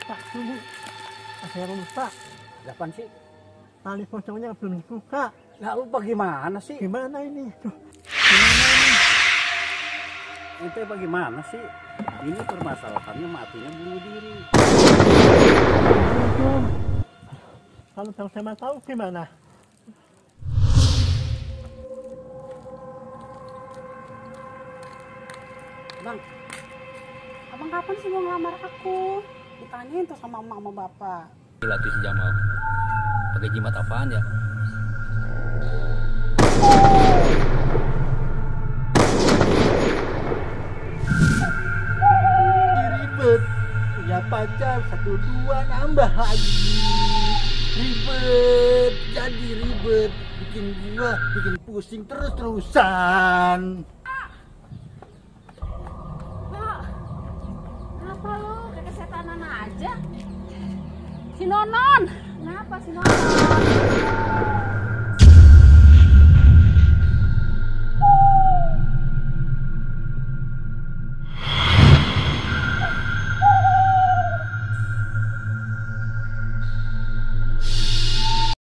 Pak, tunggu. Saya lupa. Apaan sih? Tali pocongnya belum dibuka. Lah lu bagaimana sih? Gimana ini? Tuh. Gimana ini? Ente bagaimana sih? Ini permasalahannya matinya bunuh diri. Aduh. Kalau sama tahu gimana? Bang, abang kapan sih mau ngelamar aku? Ditanyain tuh sama emak sama bapak. Dilatih si Jamal. Pakai jimat apaan ya? Ribet. Punya pacar 1-2 nambah lagi. Ribet. Jadi ribet. Bikin pusing terus-terusan. Pak, kenapa lo kayak kesetanan aja? Si Nonon, kenapa si Nonon?